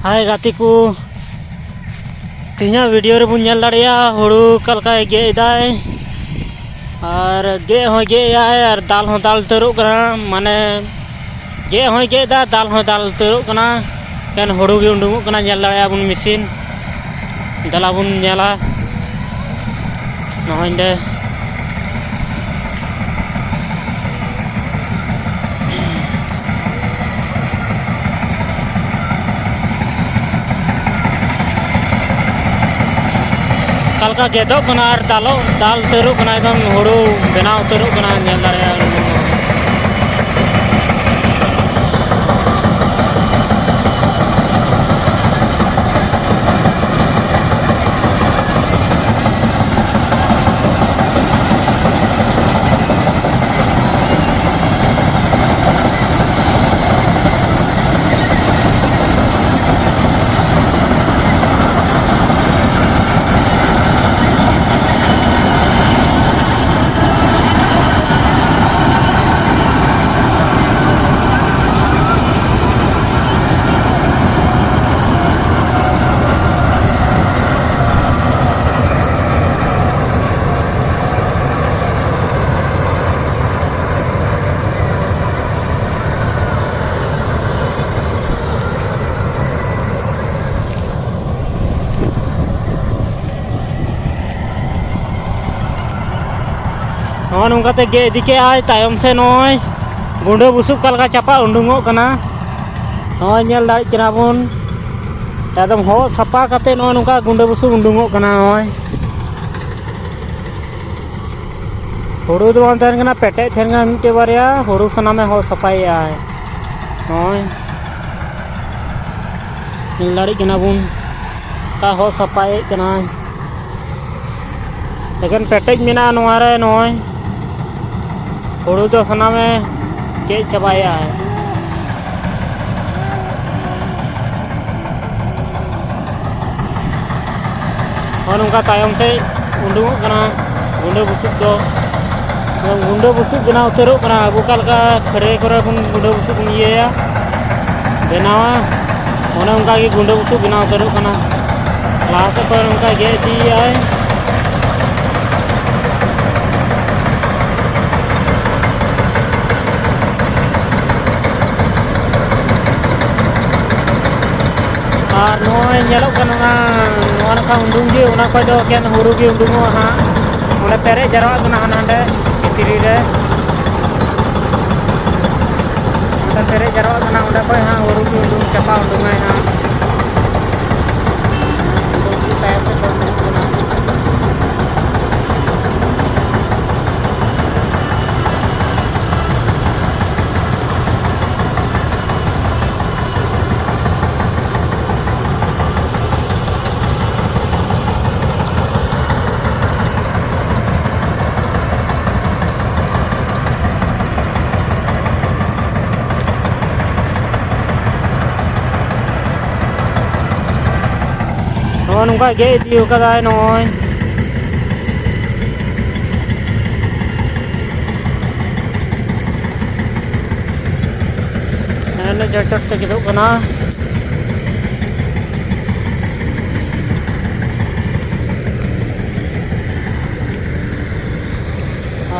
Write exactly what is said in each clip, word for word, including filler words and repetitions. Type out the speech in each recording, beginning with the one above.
ᱦᱟᱭ ᱜᱟᱛᱮ ᱠᱚ, ᱛᱮᱦᱮᱧᱟᱜ ᱵᱷᱤᱰᱤᱭᱳ ᱨᱮᱵᱚᱱ ᱧᱮᱞ ᱫᱟᱲᱮᱭᱟᱜᱼᱟ ᱦᱩᱲᱩ ᱚᱠᱟ ᱞᱮᱠᱟᱭ ᱜᱮᱫ ᱮᱫᱟᱭ, ᱟᱨ ᱜᱮᱫ ᱦᱚᱸᱭ ᱜᱮᱫ ᱮᱫᱟᱭ ᱟᱨ ᱫᱟᱞ ᱦᱚᱸ ᱫᱟᱞ ᱩᱛᱟᱹᱨᱚᱜ ᱠᱟᱱᱟ᱾ ᱢᱟᱱᱮ ᱜᱮᱫ ᱦᱚᱸᱭ ᱜᱮᱫ ᱮᱫᱟ, ᱫᱟᱞ ᱦᱚᱸᱭ ᱫᱟᱞ ᱩᱛᱟᱹᱨᱚᱜ ᱠᱟᱱᱟ᱾ ᱮᱠᱮᱱ ᱦᱩᱲᱩ ᱜᱮ ᱩᱰᱩᱝᱚᱜ ᱠᱟᱱᱟ, ᱧᱮᱞ ᱫᱟᱲᱮᱭᱟᱜᱼᱟ ᱵᱚᱱ ᱢᱮᱥᱤᱱ᱾ ᱫᱮᱞᱟ ᱵᱚᱱ ᱧᱮᱞᱟ ᱱᱚᱜᱼᱚᱭ ᱱᱚᱰᱮ᱾ ᱚᱠᱟ ᱞᱮᱠᱟ ᱜᱮᱫᱚᱜ ᱠᱟᱱᱟ ᱟᱨ ᱫᱟᱞᱚᱜ, ᱫᱟᱞ ᱩᱛᱟᱹᱨᱚᱜ ᱠᱟᱱᱟ, ᱮᱠᱫᱚᱢ ᱦᱩᱲᱩ ᱵᱮᱱᱟᱣ ᱩᱛᱟᱹᱨᱚᱜ ᱠᱟᱱᱟ, ᱧᱮᱞ ᱫᱟᱲᱮᱭᱟᱜᱼᱟ᱾ ᱱᱚᱜᱼᱚ ᱱᱚᱝᱠᱟᱛᱮ ᱜᱮᱫ ᱤᱫᱤ ᱠᱮᱜᱼᱟᱭ᱾ ᱛᱟᱭᱚᱢ ᱥᱮᱫ ᱱᱚᱜᱼᱚᱭ ᱜᱩᱸᱰᱟᱹ ᱵᱩᱥᱩᱵ ᱚᱠᱟ ᱞᱮᱠᱟ ᱪᱟᱯᱟᱫ ᱩᱰᱩᱝᱚᱜ ᱠᱟᱱᱟ, ᱱᱚᱜᱼᱚᱭ ᱧᱮᱞ ᱫᱟᱲᱮᱭᱟᱜ ᱠᱟᱱᱟ ᱵᱚᱱ᱾ ᱮᱠᱫᱚᱢ ᱦᱚᱫ ᱥᱟᱯᱷᱟ ᱠᱟᱛᱮ ᱱᱚᱜᱼᱚᱭ ᱱᱚᱝᱠᱟ ᱜᱩᱸᱰᱟᱹ ᱵᱩᱥᱩᱵ ᱩᱰᱩᱝᱚᱜ ᱠᱟᱱᱟ᱾ ᱱᱚᱜᱼᱚᱭ ᱦᱩᱲᱩ ᱫᱚ ᱵᱟᱝ ᱛᱟᱦᱮᱱ ᱠᱟᱱᱟ, ᱯᱮᱴᱮᱡ ᱛᱟᱦᱮᱱ ᱠᱟᱱᱟ ᱢᱤᱫᱴᱮᱡ ᱵᱟᱨᱭᱟ, ᱦᱩᱲᱩ ᱥᱟᱱᱟᱢᱮ ᱦᱚᱫ ᱥᱟᱯᱷᱟᱭᱮᱜᱼᱟᱭ᱾ ᱱᱚᱜᱼᱚᱭ ᱧᱮᱞ ᱫᱟᱲᱮᱭᱟᱜ ᱠᱟᱱᱟ ᱵᱚᱱ, ᱚᱠᱟ ᱦᱚᱫ ᱥᱟᱯᱷᱟᱭᱮᱫ ᱠᱟᱱᱟᱭ᱾ ᱮᱠᱮᱱ ᱯᱮᱴᱮᱡ ᱢᱮᱱᱟᱜᱼᱟ ᱱᱚᱣᱟ ᱨᱮ, ᱱᱚᱜᱼᱚᱭ ᱦᱩᱲᱩ ᱫᱚ ᱥᱟᱱᱟᱢᱮ ᱜᱮᱫ ᱪᱟᱵᱟᱭᱮᱜᱼᱟᱭ᱾ ᱱᱚᱜᱼᱚ ᱱᱚᱝᱠᱟ ᱛᱟᱭᱚᱢ ᱥᱮᱫ ᱩᱰᱩᱝᱚᱜ ᱠᱟᱱᱟ ᱜᱩᱸᱰᱟᱹ ᱵᱩᱥᱩᱵ ᱫᱚ᱾ ᱜᱩᱸᱰᱟᱹ ᱵᱩᱥᱩᱵ ᱵᱮᱱᱟᱣ ᱩᱛᱟᱹᱨᱚᱜ ᱠᱟᱱᱟ᱾ ᱟᱵᱚ ᱚᱠᱟ ᱞᱮᱠᱟ ᱠᱷᱟᱹᱨᱟᱹᱭ ᱠᱚᱨᱮ ᱵᱚᱱ ᱜᱩᱸᱰᱟᱹ ᱵᱩᱥᱩᱵ ᱵᱚᱱ ᱤᱭᱟᱹᱭᱟ, ᱵᱮᱱᱟᱣᱟ, ᱚᱱᱮ ᱚᱱᱠᱟ ᱜᱮ ᱜᱩᱸᱰᱟᱹ ᱵᱩᱥᱩᱵ ᱵᱮᱱᱟᱣ ᱩᱛᱟᱹᱨᱚᱜ ᱠᱟᱱᱟ᱾ ᱞᱟᱦᱟ ᱥᱮᱫ ᱠᱷᱚᱱ ᱚᱱᱠᱟ ᱜᱮᱫ ᱤᱫᱤᱭᱮᱫᱟᱭ᱾ ᱟᱨ ᱱᱚᱜᱼᱚᱭ ᱧᱮᱞᱚᱜ ᱠᱟᱱᱟ, ᱚᱱᱟ, ᱱᱚᱣᱟ ᱱᱟᱠᱷᱟ ᱩᱰᱩᱝ ᱜᱮ, ᱚᱱᱟ ᱠᱷᱚᱡ ᱫᱚ ᱮᱠᱮᱱ ᱦᱩᱲᱩ ᱜᱮ ᱩᱰᱩᱝᱚᱜᱼᱟ ᱦᱟᱸᱜ᱾ ᱚᱸᱰᱮ ᱯᱮᱨᱮᱡ ᱡᱟᱨᱣᱟᱜ ᱠᱟᱱᱟ ᱦᱟᱱᱟ ᱦᱟᱸᱰᱮ ᱵᱷᱤᱛᱨᱤ ᱨᱮ᱾ ᱚᱸᱰᱮ ᱯᱮᱨᱮᱡ ᱡᱟᱨᱣᱟᱜ ᱠᱟᱱᱟ, ᱚᱸᱰᱮ ᱠᱷᱚᱡ ᱦᱟᱸᱜ ᱦᱩᱲᱩ ᱜᱮ ᱩᱰᱩᱝ ᱪᱟᱯᱟ ᱩᱰᱩᱝᱟᱭ ᱦᱟᱸᱜ᱾ ᱩᱰᱩᱝ ᱜᱮ ᱛᱟᱭᱚᱢ ᱥᱮᱫ ᱫᱚ ᱩᱰᱩᱝᱚᱜ ᱠᱟᱱᱟ᱾ ᱱᱚᱜᱼᱚ ᱱᱚᱝᱠᱟ ᱜᱮᱫ ᱤᱫᱤ ᱠᱟᱫᱟᱭ ᱱᱚᱜᱼᱚᱭ᱾ ᱦᱮᱸ, ᱪᱚᱴ ᱪᱚᱴ ᱛᱮ ᱜᱮᱫᱚᱜ ᱠᱟᱱᱟ᱾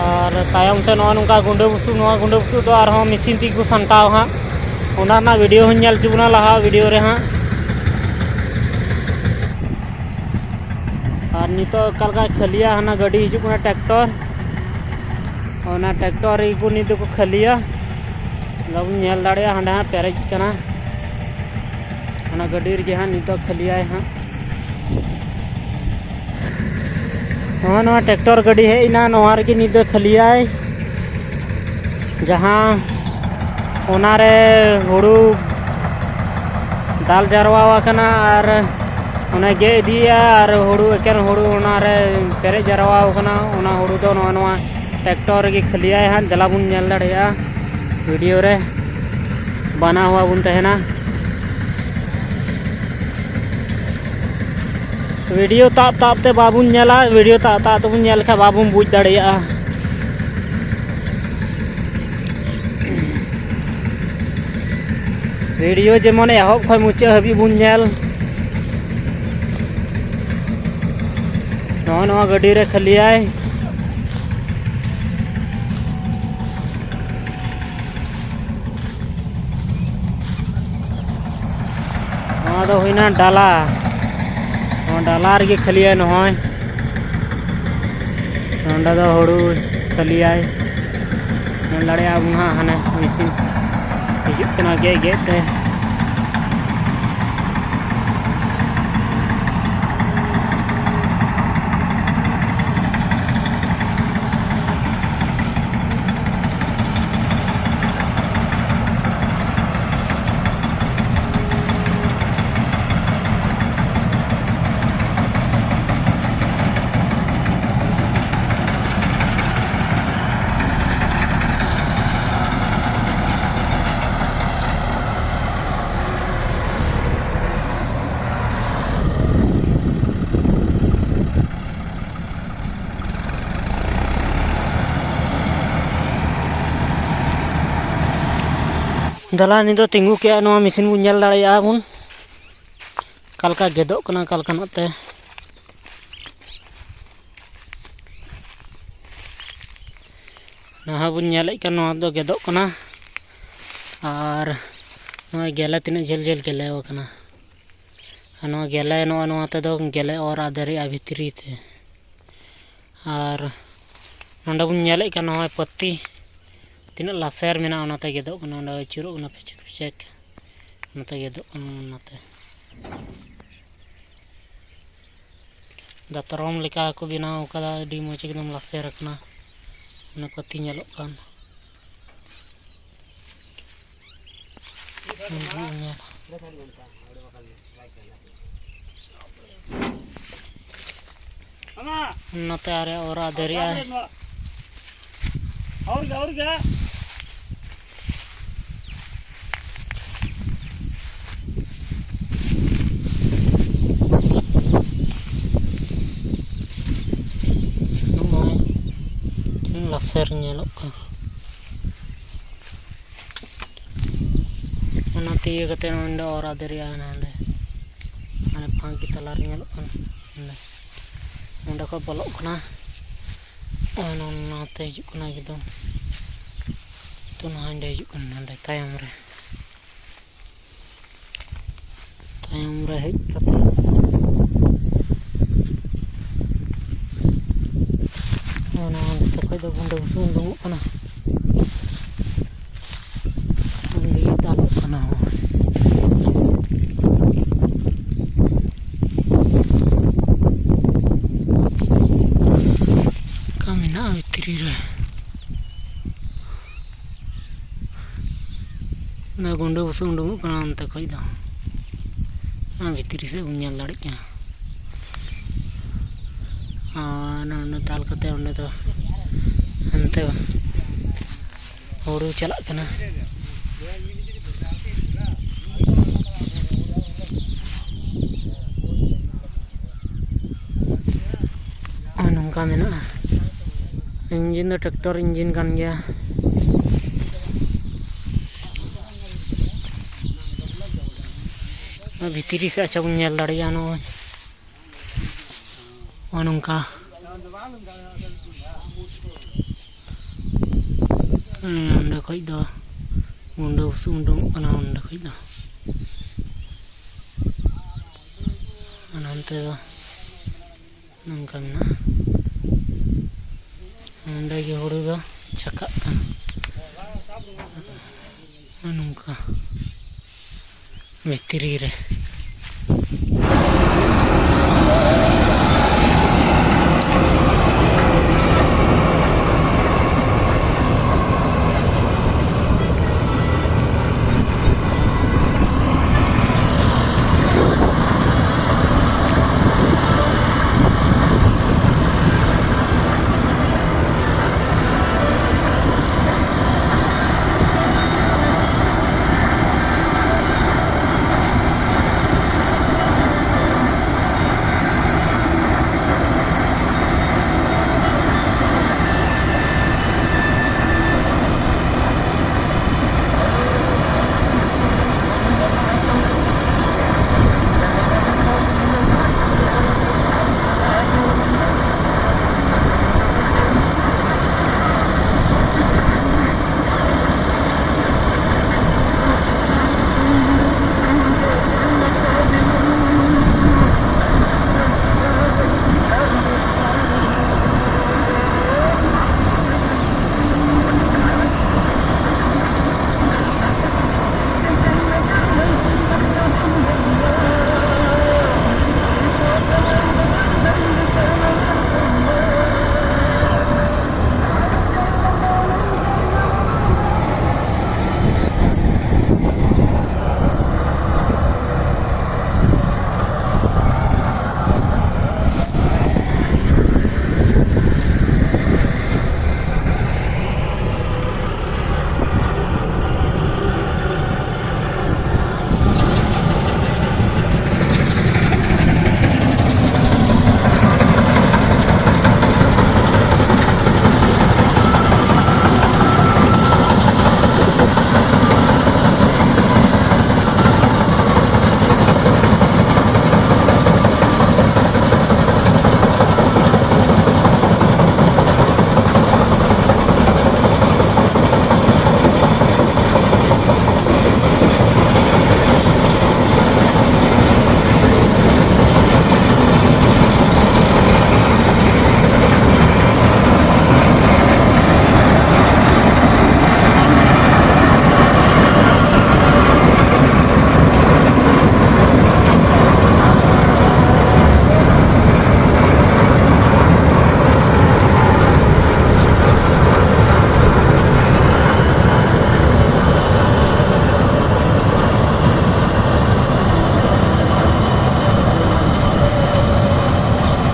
ᱟᱨ ᱛᱟᱭᱚᱢ ᱥᱮᱫ ᱱᱚᱜᱼᱚ ᱱᱚᱝᱠᱟ ᱜᱩᱸᱰᱟᱹ ᱵᱩᱥᱩᱵ, ᱱᱚᱣᱟ ᱜᱩᱸᱰᱟᱹ ᱵᱩᱥᱩᱵ ᱫᱚ ᱟᱨᱦᱚᱸ ᱢᱮᱥᱤᱱ ᱛᱮᱜᱮ ᱠᱚ ᱥᱟᱢᱴᱟᱣᱟ ᱦᱟᱸᱜ᱾ ᱚᱱᱟ ᱨᱮᱱᱟᱜ ᱵᱷᱤᱰᱤᱭᱳ ᱦᱚᱸᱧ ᱧᱮᱞ ᱦᱚᱪᱚ ᱵᱚᱱᱟ ᱞᱟᱦᱟ ᱵᱷᱤᱰᱤᱭᱳ ᱨᱮ ᱦᱟᱸᱜ᱾ ᱟᱨ ᱱᱤᱛᱚᱜ ᱚᱠᱟ ᱞᱮᱠᱟ ᱠᱷᱟᱹᱞᱤᱭᱟ, ᱦᱟᱱᱟ ᱜᱟᱹᱰᱤ ᱦᱤᱡᱩᱜ ᱠᱟᱱᱟ, ᱴᱨᱟᱠᱴᱚᱨ᱾ ᱚᱱᱟ ᱴᱨᱟᱠᱴᱚᱨ ᱨᱮᱜᱮ ᱠᱚ ᱱᱤᱛ ᱫᱚᱠᱚ ᱠᱷᱟᱹᱞᱤᱭᱟ᱾ ᱟᱫᱚ ᱵᱚᱱ ᱧᱮᱞ ᱫᱟᱲᱮᱭᱟᱜᱼᱟ, ᱦᱟᱸᱰᱮ ᱦᱟᱸᱜ ᱯᱮᱨᱮᱡ ᱠᱟᱱᱟ᱾ ᱚᱱᱟ ᱜᱟᱹᱰᱤ ᱨᱮᱜᱮ ᱦᱟᱸᱜ ᱱᱤᱛᱚᱜ ᱠᱷᱟᱹᱞᱤᱭᱟᱭ ᱦᱟᱸᱜ᱾ ᱱᱚᱜᱼᱚᱭ ᱱᱚᱣᱟ ᱴᱨᱟᱠᱴᱚᱨ ᱜᱟᱹᱰᱤ ᱦᱮᱡ ᱮᱱᱟ, ᱱᱚᱣᱟ ᱨᱮᱜᱮ ᱱᱤᱛ ᱫᱚ ᱠᱷᱟᱹᱞᱤᱭᱟᱭ᱾ ᱡᱟᱦᱟᱸ ᱚᱱᱟᱨᱮ ᱦᱩᱲᱩ ᱫᱟᱞ ᱡᱟᱨᱣᱟ ᱟᱠᱟᱱᱟ ᱟᱨ ᱚᱱᱮ ᱜᱮᱫ ᱤᱫᱤᱭᱮᱫᱼᱟ ᱟᱨ ᱦᱩᱲᱩ, ᱮᱠᱮᱱ ᱦᱩᱲᱩ ᱚᱱᱟᱨᱮ ᱯᱮᱨᱮᱡ ᱡᱟᱨᱣᱟ ᱟᱠᱟᱱᱟ᱾ ᱚᱱᱟ ᱦᱩᱲᱩ ᱫᱚ ᱱᱚᱣᱟ, ᱱᱚᱣᱟ ᱴᱨᱟᱠᱴᱚᱨ ᱨᱮᱜᱮ ᱠᱷᱟᱹᱞᱤᱭᱟᱭ ᱦᱟᱸᱜ᱾ ᱫᱮᱞᱟ ᱵᱚᱱ ᱧᱮᱞ ᱫᱟᱲᱮᱭᱟᱜᱼᱟ ᱵᱷᱤᱰᱤᱭᱳ ᱨᱮ, ᱵᱟᱱᱟ ᱦᱚᱸ ᱵᱚᱱ ᱛᱟᱦᱮᱱᱟ᱾ ᱵᱷᱤᱰᱤᱭᱳ ᱛᱟᱵ ᱛᱟᱵ ᱛᱮ ᱵᱟᱵᱚᱱ ᱧᱮᱞᱟ, ᱵᱷᱤᱰᱤᱭᱳ ᱛᱟᱵ ᱛᱟᱵ ᱛᱮᱵᱚᱱ ᱧᱮᱞ ᱞᱮᱠᱷᱟᱱ ᱵᱟᱵᱚᱱ ᱵᱩᱡᱽ ᱫᱟᱲᱮᱭᱟᱜᱼᱟ᱾ ᱵᱷᱤᱰᱤᱭᱳ ᱡᱮᱢᱚᱱ ᱮᱦᱚᱵ ᱠᱷᱚᱱ ᱢᱩᱪᱟᱹᱫ ᱦᱟᱹᱵᱤᱡ ᱵᱚᱱ ᱧᱮᱞ᱾ ᱱᱚᱜᱼᱚ ᱱᱚᱣᱟ ᱜᱟᱹᱰᱤ ᱨᱮ ᱠᱷᱟᱹᱞᱤᱭᱟᱭ᱾ ᱱᱚᱣᱟ ᱫᱚ ᱦᱩᱭᱱᱟ ᱰᱟᱞᱟ᱾ ᱱᱚᱣᱟ ᱰᱟᱞᱟ ᱨᱮᱜᱮ ᱠᱷᱟᱹᱞᱤᱭᱟᱭ ᱱᱚᱜᱼᱚᱭ᱾ ᱱᱚᱸᱰᱮ ᱫᱚ ᱦᱩᱲᱩ ᱠᱷᱟᱹᱞᱤᱭᱟᱭ᱾ ᱧᱮᱞ ᱫᱟᱲᱮᱭᱟᱜᱼᱟ ᱵᱚᱱ ᱦᱟᱸᱜ ᱦᱟᱱᱮ ᱢᱮᱥᱤᱱ ᱦᱤᱡᱩᱜ ᱠᱟᱱᱟ ᱜᱮᱫ ᱜᱮᱫ ᱛᱮ᱾ ᱫᱮᱞᱟ, ᱱᱤᱛ ᱫᱚ ᱛᱤᱸᱜᱩ ᱠᱮᱜᱼᱟ, ᱱᱚᱣᱟ ᱢᱮᱥᱤᱱ ᱵᱚᱱ ᱧᱮᱞ ᱫᱟᱲᱮᱭᱟᱜᱼᱟ ᱵᱚᱱ, ᱚᱠᱟ ᱞᱮᱠᱟ ᱜᱮᱫᱚᱜ ᱠᱟᱱᱟ, ᱚᱠᱟ ᱞᱮᱠᱟᱱᱟᱜ ᱛᱮ᱾ ᱱᱚᱣᱟ ᱦᱚᱸ ᱵᱚᱱ ᱧᱮᱞᱮᱫ ᱠᱟᱱ, ᱱᱚᱣᱟ ᱫᱚ ᱜᱮᱫᱚᱜ ᱠᱟᱱᱟ᱾ ᱟᱨ ᱱᱚᱜᱼᱚᱭ ᱜᱮᱞᱮ ᱛᱤᱱᱟᱹᱜ ᱡᱷᱟᱹᱞ ᱡᱷᱟᱹᱞ ᱜᱮᱞᱮ ᱟᱠᱟᱱᱟ᱾ ᱟᱨ ᱱᱚᱣᱟ ᱜᱮᱞᱮ, ᱱᱚᱜᱼᱚ ᱱᱚᱣᱟ ᱛᱮᱫᱚ ᱜᱮᱞᱮ ᱚᱨ ᱟᱫᱮᱨᱮᱜᱼᱟ ᱵᱷᱤᱛᱨᱤ ᱛᱮ᱾ ᱟᱨ ᱱᱚᱸᱰᱮ ᱵᱚᱱ ᱧᱮᱞᱮᱫ ᱠᱟᱱ, ᱱᱚᱜᱼᱚᱭ ᱯᱟᱹᱛᱤ ᱛᱤᱱᱟᱹᱜ ᱞᱟᱥᱮᱨ ᱢᱮᱱᱟᱜᱼᱟ, ᱚᱱᱟᱛᱮ ᱜᱮᱫᱚᱜ ᱠᱟᱱᱟ᱾ ᱚᱸᱰᱮ ᱟᱹᱪᱩᱨᱚᱜ ᱠᱟᱱᱟ ᱯᱷᱮᱪᱮᱠ ᱯᱷᱮᱪᱮᱠ, ᱚᱱᱟᱛᱮ ᱜᱮᱫᱚᱜ ᱠᱟᱱᱟ᱾ ᱚᱱᱟᱛᱮ ᱫᱟᱛᱨᱚᱢ ᱞᱮᱠᱟ ᱠᱚ ᱵᱮᱱᱟᱣ ᱠᱟᱫᱟ, ᱟᱹᱰᱤ ᱢᱚᱡᱽ ᱮᱠᱫᱚᱢ ᱞᱟᱥᱮᱨ ᱟᱠᱟᱱᱟ᱾ ᱚᱱᱟ ᱯᱟᱹᱛᱤ ᱧᱮᱞᱚᱜ ᱠᱟᱱ᱾ ᱱᱚᱛᱮ ᱟᱨᱮ ᱚᱨ ᱟᱫᱮᱨᱮᱜᱼᱟᱭ᱾ ᱱᱚᱜᱼᱚᱭ ᱞᱟᱥᱮᱨ ᱧᱮᱞᱚᱜ ᱠᱟᱱᱟ᱾ ᱚᱱᱟ ᱛᱤᱭᱟᱹ ᱠᱟᱛᱮ ᱱᱚᱰᱮ ᱚᱨ ᱟᱫᱮᱨᱮᱜᱼᱟ ᱱᱟᱸᱰᱮ᱾ ᱢᱟᱱᱮ ᱯᱷᱟᱸᱠ ᱜᱮ ᱛᱟᱞᱟ ᱨᱮ ᱧᱮᱞᱚᱜ ᱠᱟᱱᱟ᱾ ᱱᱚᱰᱮ, ᱱᱚᱰᱮ ᱠᱷᱚᱡ ᱵᱚᱞᱚᱜ ᱠᱟᱱᱟ᱾ ᱚᱱᱟ, ᱱᱚᱛᱮ ᱦᱤᱡᱩᱜ ᱠᱟᱱᱟ ᱮᱠᱫᱚᱢ᱾ ᱛᱚ ᱱᱚᱣᱟ ᱦᱤᱡᱩᱜ ᱠᱟᱱᱟ ᱱᱚᱰᱮ ᱛᱟᱭᱚᱢ ᱨᱮ᱾ ᱛᱟᱭᱚᱢ ᱨᱮ ᱦᱮᱡ ᱠᱟᱛᱮ ᱚᱱᱟ ᱚᱱᱛᱮ ᱠᱷᱚᱡ ᱫᱚ ᱜᱩᱸᱰᱟᱹ ᱵᱩᱥᱩᱵ ᱩᱰᱩᱝᱚᱜ ᱠᱟᱱᱟ᱾ ᱚᱸᱰᱮ ᱫᱟᱞᱚᱜ ᱠᱟᱱᱟ ᱦᱚᱸ᱾ ᱚᱱᱠᱟ ᱢᱮᱱᱟᱜᱼᱟ ᱵᱷᱤᱛᱨᱤ ᱨᱮ᱾ ᱚᱱᱟ ᱜᱩᱸᱰᱟᱹ ᱵᱩᱥᱩᱵ ᱩᱰᱩᱝᱚᱜ ᱠᱟᱱᱟ ᱚᱱᱛᱮ ᱠᱷᱚᱡ ᱫᱚ᱾ ᱚᱱᱟ ᱵᱷᱤᱛᱨᱤ ᱥᱮᱫ ᱵᱚᱱ ᱧᱮᱞ ᱫᱟᱲᱮᱭᱟᱜ ᱠᱟᱱᱟ᱾ ᱟᱨ ᱚᱱᱟ ᱫᱟᱞ ᱠᱟᱛᱮ ᱚᱸᱰᱮ ᱫᱚ ᱦᱟᱱᱛᱮ ᱦᱩᱲᱩ ᱪᱟᱞᱟᱜ ᱠᱟᱱᱟ᱾ ᱟᱨ ᱱᱚᱝᱠᱟ ᱢᱮᱱᱟᱜᱼᱟ᱾ ᱤᱧᱡᱤᱱ ᱫᱚ ᱴᱨᱟᱠᱴᱚᱨ ᱤᱧᱡᱤᱱ ᱠᱟᱱ ᱜᱮᱭᱟ᱾ ᱟᱨ ᱵᱷᱤᱛᱨᱤ ᱥᱮᱫ ᱟᱪᱪᱷᱟ ᱵᱚᱱ ᱧᱮᱞ ᱫᱟᱲᱮᱭᱟᱜᱼᱟ᱾ ᱱᱚᱜᱼᱚᱭ, ᱱᱚᱜᱼᱚ ᱱᱚᱝᱠᱟ᱾ ᱦᱮᱸ, ᱚᱸᱰᱮ ᱠᱷᱚᱡ ᱫᱚ ᱜᱩᱸᱰᱟᱹ ᱵᱩᱥᱩᱵ ᱩᱰᱩᱝᱚᱜ ᱠᱟᱱᱟ ᱚᱸᱰᱮ ᱠᱷᱚᱡ ᱫᱚ᱾ ᱟᱨ ᱦᱟᱱᱛᱮ ᱫᱚ ᱱᱚᱝᱠᱟ ᱢᱮᱱᱟᱜᱼᱟ᱾ ᱱᱚᱸᱰᱮ ᱜᱮ ᱦᱩᱲᱩ ᱫᱚ ᱪᱷᱟᱠᱟᱜ ᱠᱟᱱᱟ᱾ ᱱᱚᱜᱼᱚ ᱱᱚᱝᱠᱟ ᱵᱷᱤᱛᱨᱤ ᱨᱮ᱾